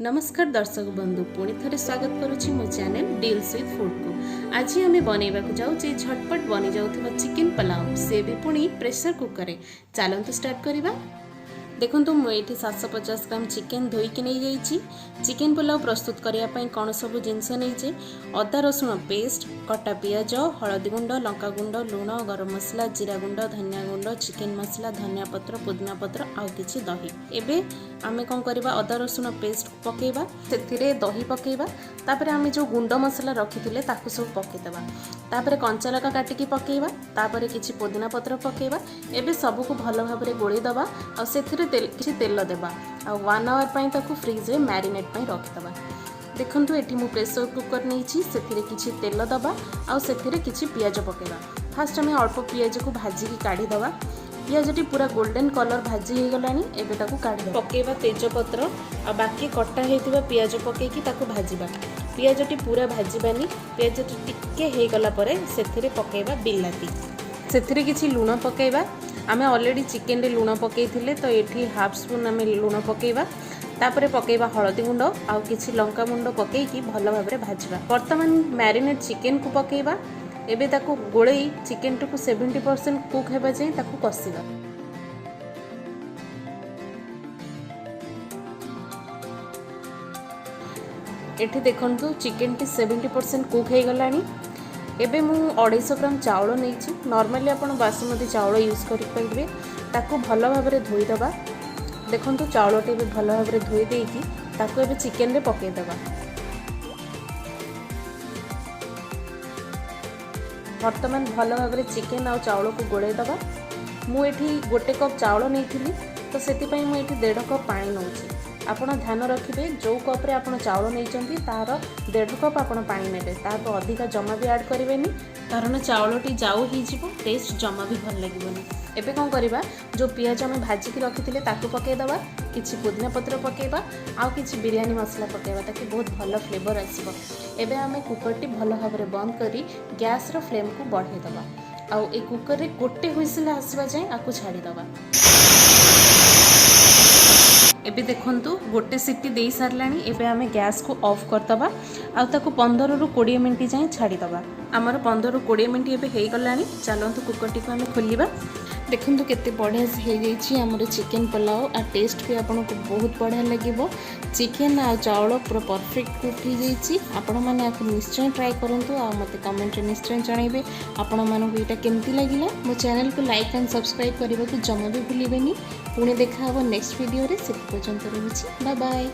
ନମସ୍କାର ଦର୍ଶକ ବନ୍ଧୁ, ପୁଣି ଥରେ ସ୍ୱାଗତ କରୁଛି ମୋ ଚ୍ୟାନେଲ୍ ଡିଲ୍ସ ୱିଥ୍ ଫୁଡ଼କୁ। ଆଜି ଆମେ ବନେଇବାକୁ ଯାଉଛେ ଝଟପଟ ବନିଯାଉଥିବା ଚିକେନ୍ ପଲାଉ, ସେ ବି ପୁଣି ପ୍ରେସର କୁକରରେ। ଚାଲନ୍ତୁ ଷ୍ଟାର୍ଟ କରିବା। ଦେଖନ୍ତୁ, ମୁଁ ଏଇଠି 750 ଗ୍ରାମ ଚିକେନ୍ ଧୋଇକି ନେଇଯାଇଛି। ଚିକେନ୍ ପଲାଉ ପ୍ରସ୍ତୁତ କରିବା ପାଇଁ କ'ଣ ସବୁ ଜିନିଷ ନେଇଛେ? ଅଦା ରସୁଣ ପେଷ୍ଟ, କଟା ପିଆଜ, ହଳଦୀ ଗୁଣ୍ଡ, ଲଙ୍କା ଗୁଣ୍ଡ, ଲୁଣ, ଗରମ ମସଲା, ଜିରା ଗୁଣ୍ଡ, ଧନିଆ ଗୁଣ୍ଡ, ଚିକେନ୍ ମସଲା, ଧନିଆ ପତ୍ର, ପୁଦିନା ପତ୍ର ଆଉ କିଛି ଦହି। ଏବେ ଆମେ କ'ଣ କରିବା? ଅଦା ରସୁଣ ପେଷ୍ଟ ପକାଇବା, ସେଥିରେ ଦହି ପକାଇବା, ତାପରେ ଆମେ ଯେଉଁ ଗୁଣ୍ଡ ମସଲା ରଖିଥିଲେ ତାକୁ ସବୁ ପକାଇଦେବା, ତାପରେ କଞ୍ଚା ଲଙ୍କା କାଟିକି ପକାଇବା, ତାପରେ କିଛି ପୁଦିନା ପତ୍ର ପକାଇବା। ଏବେ ସବୁକୁ ଭଲ ଭାବରେ ଗୋଳେଇ ଦେବା ଆଉ ସେଥିରେ କିଛି ତେଲ ଦେବା ଆଉ 1 ଆୱାର ପାଇଁ ତାକୁ ଫ୍ରିଜରେ ମ୍ୟାରିନେଟ୍ ପାଇଁ ରଖିଦେବା। ଦେଖନ୍ତୁ, ଏଠି ମୁଁ ପ୍ରେସର କୁକର୍ ନେଇଛି। ସେଥିରେ କିଛି ତେଲ ଦେବା ଆଉ ସେଥିରେ କିଛି ପିଆଜ ପକାଇବା। ଫାଷ୍ଟ ଆମେ ଅଳ୍ପ ପିଆଜକୁ ଭାଜିକି କାଢ଼ିଦେବା। ପିଆଜଟି ପୁରା ଗୋଲ୍ଡେନ୍ କଲର୍ ଭାଜି ହେଇଗଲାଣି, ଏବେ ତାକୁ କାଢ଼ିଦେବା। ପକାଇବା ତେଜପତ୍ର ଆଉ ବାକି କଟା ହେଇଥିବା ପିଆଜ ପକାଇକି ତାକୁ ଭାଜିବା। ପିଆଜଟି ପୁରା ଭାଜିବାନି। ପିଆଜଟି ଟିକେ ହେଇଗଲା ପରେ ସେଥିରେ ପକାଇବା ବିଲାତି। ସେଥିରେ କିଛି ଲୁଣ ପକାଇବା। ଆମେ ଅଲରେଡ଼ି ଚିକେନରେ ଲୁଣ ପକାଇଥିଲେ, ତ ଏଠି ହାଫ୍ ସ୍ପୁନ୍ ଆମେ ଲୁଣ ପକାଇବା। ତାପରେ ପକାଇବା ହଳଦୀ ଗୁଣ୍ଡ ଆଉ କିଛି ଲଙ୍କା ଗୁଣ୍ଡ ପକାଇକି ଭଲ ଭାବରେ ଭାଜିବା। ବର୍ତ୍ତମାନ ମ୍ୟାରିନେଟ୍ ଚିକେନକୁ ପକାଇବା। ଏବେ ତାକୁ ଗୋଳେଇ ଚିକେନଟିକୁ 70% କୁକ୍ ହେବା ଯାଏଁ ତାକୁ କଷିବା। ଏଠି ଦେଖନ୍ତୁ, ଚିକେନଟି 70% କୁକ୍ ହେଇଗଲାଣି। ଏବେ ମୁଁ 250 ଗ୍ରାମ ଚାଉଳ ନେଇଛି। ନର୍ମାଲି ଆପଣ ବାସୁମତୀ ଚାଉଳ ୟୁଜ୍ କରିପାରିବେ। ତାକୁ ଭଲ ଭାବରେ ଧୋଇଦେବା। ଦେଖନ୍ତୁ, ଚାଉଳଟି ଏବେ ଭଲ ଭାବରେ ଧୋଇ ଦେଇକି ତାକୁ ଏବେ ଚିକେନରେ ପକାଇଦେବା। ବର୍ତ୍ତମାନ ଭଲ ଭାବରେ ଚିକେନ୍ ଆଉ ଚାଉଳକୁ ଗୋଳେଇ ଦେବା। ମୁଁ ଏଠି 1 କପ୍ ଚାଉଳ ନେଇଥିଲି, ତ ସେଥିପାଇଁ ମୁଁ ଏଠି 1.5 କପ୍ ପାଣି ନେଉଛି। ଆପଣ ଧ୍ୟାନ ରଖିବେ, ଯେଉଁ କପ୍ରେ ଆପଣ ଚାଉଳ ନେଇଛନ୍ତି ତାର 1.5 କପ୍ ଆପଣ ପାଣି ନେବେ। ତାଠୁ ଅଧିକା ଜମା ବି ଆଡ଼୍ କରିବେନି, କାରଣ ଚାଉଳଟି ଯାଉ ହେଇଯିବ, ଟେଷ୍ଟ ଜମା ବି ଭଲ ଲାଗିବନି। ଏବେ କ'ଣ କରିବା? ଯେଉଁ ପିଆଜ ଆମେ ଭାଜିକି ରଖିଥିଲେ ତାକୁ ପକାଇଦେବା, କିଛି ପୁଦିନା ପତ୍ର ପକାଇବା ଆଉ କିଛି ବିରିୟାନୀ ମସଲା ପକାଇବା, ତାକି ବହୁତ ଭଲ ଫ୍ଲେଭର୍ ଆସିବ। ଏବେ ଆମେ କୁକର୍ଟି ଭଲ ଭାବରେ ବନ୍ଦ କରି ଗ୍ୟାସ୍ର ଫ୍ଲେମ୍କୁ ବଢ଼େଇ ଦେବା ଆଉ ଏ କୁକର୍ରେ ଗୋଟେ ହୁଇସିଲ୍ ଆସିବା ଯାଏଁ ଆକୁ ଛାଡ଼ିଦେବା। ଏବେ ଦେଖନ୍ତୁ, ଗୋଟେ ସିଟି ଦେଇ ସାରିଲାଣି। ଏବେ ଆମେ ଗ୍ୟାସ୍କୁ ଅଫ୍ କରିଦେବା ଆଉ ତାକୁ 15ରୁ 20 ମିନିଟ୍ ଯାଏଁ ଛାଡ଼ିଦେବା। ଆମର 15ରୁ 20 ମିନିଟ୍ ଏବେ ହେଇଗଲାଣି। ଚାଲନ୍ତୁ କୁକର୍ଟିକୁ ଆମେ ଖୋଲିବା। ଦେଖନ୍ତୁ, କେତେ ବଢ଼ିଆ ସେ ହେଇଯାଇଛି ଆମର ଚିକେନ୍ ପଲାଉ ଆଉ ଟେଷ୍ଟ ବି ଆପଣଙ୍କୁ ବହୁତ ବଢ଼ିଆ ଲାଗିବ। ଚିକେନ୍ ଆଉ ଚାଉଳ ପୁରା ପରଫେକ୍ଟ କୁକ୍ ହେଇଯାଇଛି। ଆପଣମାନେ ଆକୁ ନିଶ୍ଚୟ ଟ୍ରାଏ କରନ୍ତୁ ଆଉ ମୋତେ କମେଣ୍ଟରେ ନିଶ୍ଚୟ ଜଣାଇବେ ଆପଣମାନଙ୍କୁ ଏଇଟା କେମିତି ଲାଗିଲା। ମୋ ଚ୍ୟାନେଲକୁ ଲାଇକ୍ ଆଣ୍ଡ ସବସ୍କ୍ରାଇବ୍ କରିବାକୁ ଜମା ବି ଭୁଲିବେନି। ପୁଣି ଦେଖା ହେବ ନେକ୍ସଟ ଭିଡ଼ିଓରେ, ସେଥି ପର୍ଯ୍ୟନ୍ତ ରହୁଛି। Bye bye.